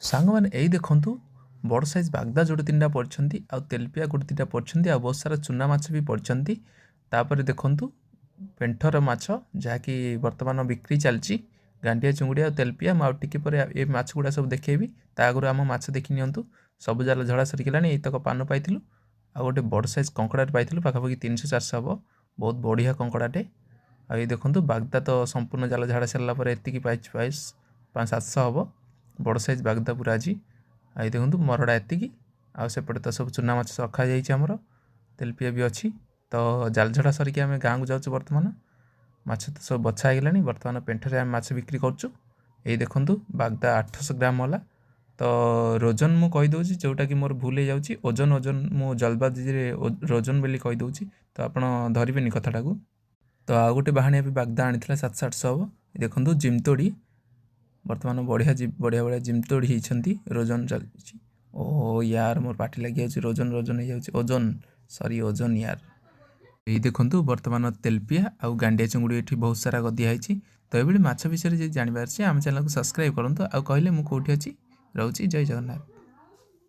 ସାଙ୍ଗମାନେ, ଏଇ ଦେଖନ୍ତୁ, ବଡ଼ ସାଇଜ୍ ବାଗଦା ଯୋଡ଼େ ତିନିଟା ପଡ଼ିଛନ୍ତି ଆଉ ତେଲପିଆ ଗୋଟେ ଦୁଇଟା ପଡ଼ିଛନ୍ତି ଆଉ ବହୁତ ସାରା ଚୁନା ମାଛ ବି ପଡ଼ିଛନ୍ତି। ତାପରେ ଦେଖନ୍ତୁ ପେଣ୍ଠର ମାଛ, ଯାହାକି ବର୍ତ୍ତମାନ ବିକ୍ରି ଚାଲିଛି, ଗାଣ୍ଡିଆ ଚିଙ୍ଗୁଡ଼ି ଆଉ ତେଲପିଆ। ମୁଁ ଆଉ ଟିକେ ପରେ ଏ ମାଛ ଗୁଡ଼ା ସବୁ ଦେଖେଇବି। ତା ଆଗରୁ ଆମ ମାଛ ଦେଖି ନିଅନ୍ତୁ। ସବୁ ଜାଲ ଝଡ଼ା ସରିଗଲାଣି। ଏଇତକ ପାନ ପାଇଥିଲୁ ଆଉ ଗୋଟେ ବଡ଼ ସାଇଜ୍ କଙ୍କଡ଼ାଟେ ପାଇଥିଲୁ, ପାଖାପାଖି 300-400 ହେବ। ବହୁତ ବଢ଼ିଆ କଙ୍କଡ଼ାଟେ। ଆଉ ଏଇ ଦେଖନ୍ତୁ ବାଗଦା ତ ସମ୍ପୂର୍ଣ୍ଣ ଜାଲ ଝାଡ଼ା ସାରିଲା ପରେ ଏତିକି ପାଇଛି, ପାଇସ୍ 500-700 ହେବ। ବଡ଼ ସାଇଜ୍ ବାଗଦା ପୁରା ଆଜି। ଆଉ ଏଇ ଦେଖନ୍ତୁ ମରଡ଼ା ଏତିକି। ଆଉ ସେପଟେ ତ ସବୁ ଚୁନା ମାଛ ରଖାଯାଇଛି ଆମର, ତେଲପିଆ ବି ଅଛି। ତ ଜାଲ ଝଡ଼ା ସରିକି ଆମେ ଗାଁକୁ ଯାଉଛୁ। ବର୍ତ୍ତମାନ ମାଛ ତ ସବୁ ବଛା ହେଇଗଲାଣି। ବର୍ତ୍ତମାନ ପେଣ୍ଠରେ ଆମେ ମାଛ ବିକ୍ରି କରୁଛୁ। ଏଇ ଦେଖନ୍ତୁ ବାଗଦା 800 ଗ୍ରାମ ହେଲା। ତ ରୋଜନ ମୁଁ କହିଦେଉଛି, ଯେଉଁଟାକି ମୋର ଭୁଲ ହେଇଯାଉଛି। ଓଜନ ମୁଁ ଜଲବାଜିରେ ରୋଜନ ବୋଲି କହିଦେଉଛି, ତ ଆପଣ ଧରିବେନି କଥାଟାକୁ। ତ ଆଉ ଗୋଟେ ବାହାଣିଆ ବି ବାଗଦା ଆଣିଥିଲା, 700-800 ହେବ। ଦେଖନ୍ତୁ ଜିମତୋଡ଼ି, ବର୍ତ୍ତମାନ ବଢ଼ିଆ ବଢ଼ିଆ ବଢ଼ିଆ ଜିମତୋଡ଼ି ହେଇଛନ୍ତି। ରୋଜନ ଚାଲିଛି। ଓ ୟାର, ମୋର ପାଟି ଲାଗିଯାଉଛି। ରୋଜନ ରୋଜନ ହେଇଯାଉଛି। ଓଜନ, ସରି, ଓଜନ ୟାର। ଏଇ ଦେଖନ୍ତୁ ବର୍ତ୍ତମାନ ତେଲପିଆ ଆଉ ଗାଣ୍ଡିଆ ଚିଙ୍ଗୁଡ଼ି ଏଠି ବହୁତ ସାରା ଗଦିଆ ହେଇଛି। ତ ଏଭଳି ମାଛ ବିଷୟରେ ଯଦି ଜାଣିବାର ଅଛି, ଆମ ଚ୍ୟାନେଲକୁ ସବସ୍କ୍ରାଇବ୍ କରନ୍ତୁ ଆଉ କହିଲେ ମୁଁ କେଉଁଠି ଅଛି। ରହୁଛି, ଜୟ ଜଗନ୍ନାଥ।